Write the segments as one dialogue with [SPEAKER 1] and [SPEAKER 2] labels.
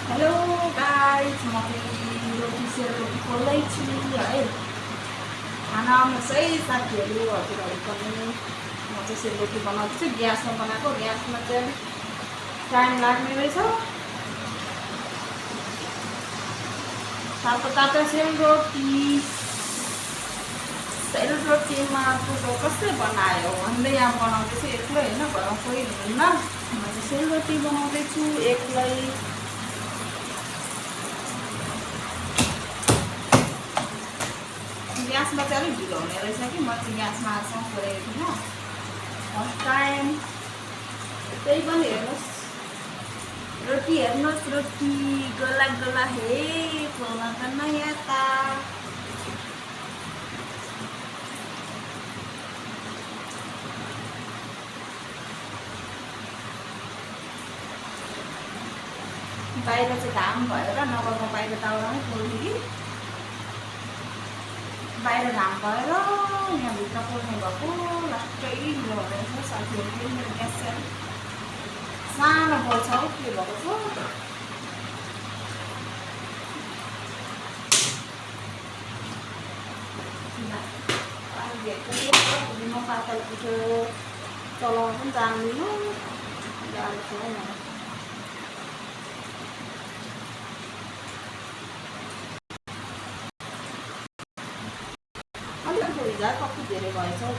[SPEAKER 1] Hello guys, म चाहिँ रोटी सेलरोटी खोल्दैछु है। खानामा चाहिँ साथीहरू हजुरहरू पनि म चाहिँ सेलरोटी बनाउँदैछु। ग्यासमा बनाएको, ग्यासमा चाहिँ टाइम लाग्ने रहेछ। तातो तातो सेलरोटी, सेलरोटीमा तुको कसले बनायो भन्दै यहाँ बनाउँदैछु एक्लै होइन, घरमा कोही हुनुहुन्न। म चाहिँ सेलरोटी बनाउँदैछु एक्लै। ग्यासमा चाहिँ अलिक ढिलो हुने रहेछ कि म चाहिँ ग्यासमा सोच गरेको थिइनँ फर्स्ट टाइम। त्यही पनि हेर्नुहोस्, रोटी हेर्नुहोस्, रोटी गला गला हे खोल्न त नयाँ ता। बाहिर चाहिँ घाम भएर नभए म बाहिर दाउरामै पोल्थेँ कि बाहिर घाम भएर यहाँभित्र पोल्ने भएको लास्टै ढिलो हुँदो रहेछ। साथीहरू पनि मेरो ग्यास चाहिँ सानो पोल्छ हौ, के भएको छ। म पातल पिठो चलाउनु पनि जान्दिनँ, गाह्रो छ हौ मलाई। अलिकति हिजो कति धेरै भएछ हौ।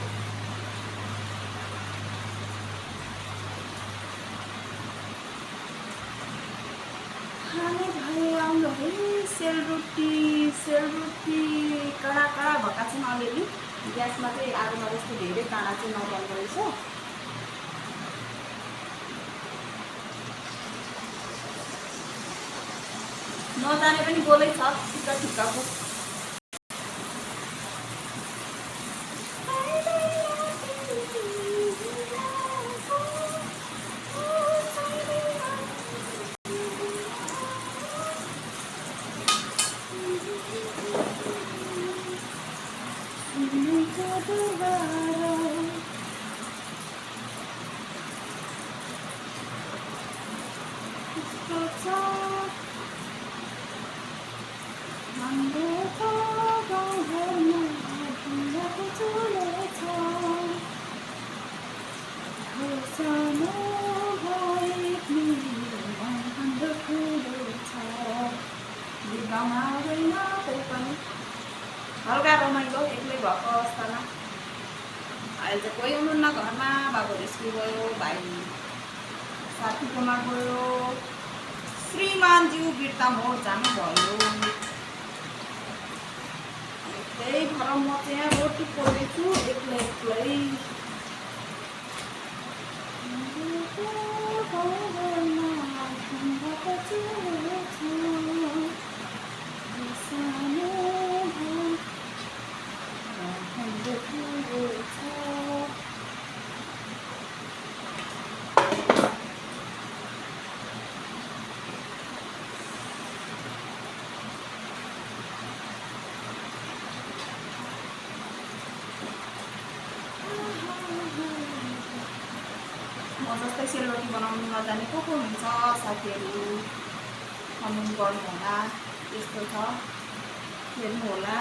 [SPEAKER 1] खाने भए आउनु है सेलरोटी, सेलरोटी कडा कडा भएका छन् अलिअलि। ग्यासमा चाहिँ आगोमा जस्तो धेरै काँडा चाहिँ नपर्दो रहेछ। नजाने पनि बोलै छ ठिक्क ठिक्कको। हल्का रमाइलो एक्लै भएको अवस्थामा। अहिले चाहिँ कोही हुनुहुन्न घरमा, बाबुहरू स्कुल गयो, भाइ साथीकोमा गयो, श्रीमानज्यू बिर्ता मोड जानुभयो। त्यही भएर म चाहिँ यहाँ रोटी पोल्दैछु एक्लै एक्लै। म जस्तै सेलरोटी बनाउनु नजाने को हुन्छ साथीहरू, कमेन्ट गर्नु होला। यस्तो छ, हेर्नु होला।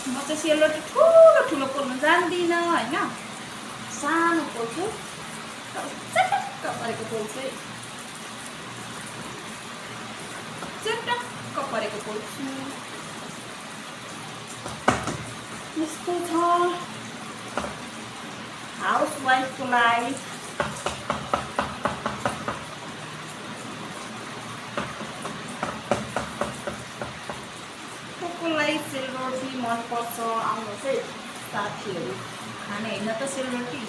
[SPEAKER 1] म चाहिँ सेलरोटी ठुलो ठुलो पोल्नु जान्दिनँ होइन, सानो पोल्छु, चटक्क परेको पोल्छु, चटक्क परेको पोल्छु। यस्तो छ हाउसवाइफको लाइफ। कसलाई सेलरोटी मनपर्छ आउनुहोस् है साथीहरू, खाने होइन त सेलरोटी।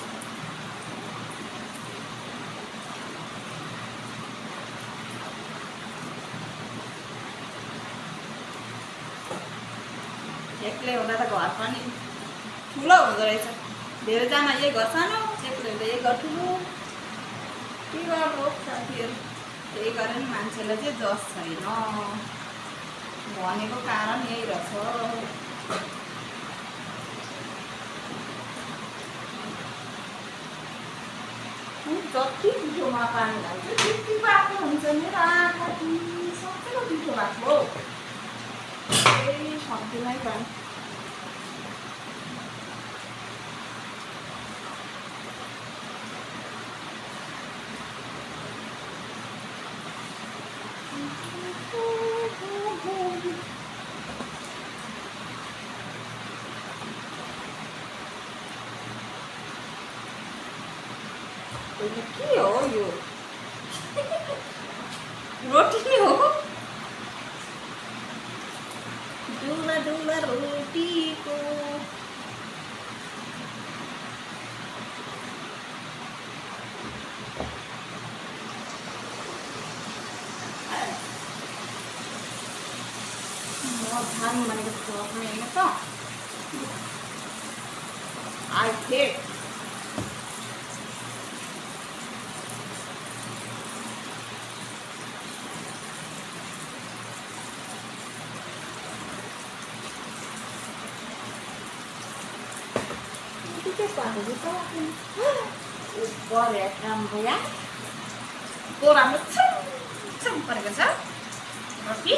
[SPEAKER 1] एक्लै हुँदा त घर पनि ठुलो हुँदो रहेछ। धेरैजना यही घर सानो, एक्लै हुँदा यही घर ठुलो। के गर्नु हो साथीहरू, त्यही कारण मान्छेलाई चाहिँ जस छैन। भनेको कारण यही रहेछ। जति पिठोमा पानी हाल्छ त्यति बाक्लो हुन्छ। मेरो आँखा सबैको पिठो भएको हो। सक्दिनँ पानी। के हो यो? रोटी नै हो। डुला डुला रोटीको खानु भनेको सक्ने होइन त। आई हेट ऊपर है राम्रो या तो राम्रो छम छम परेको छ रोटी।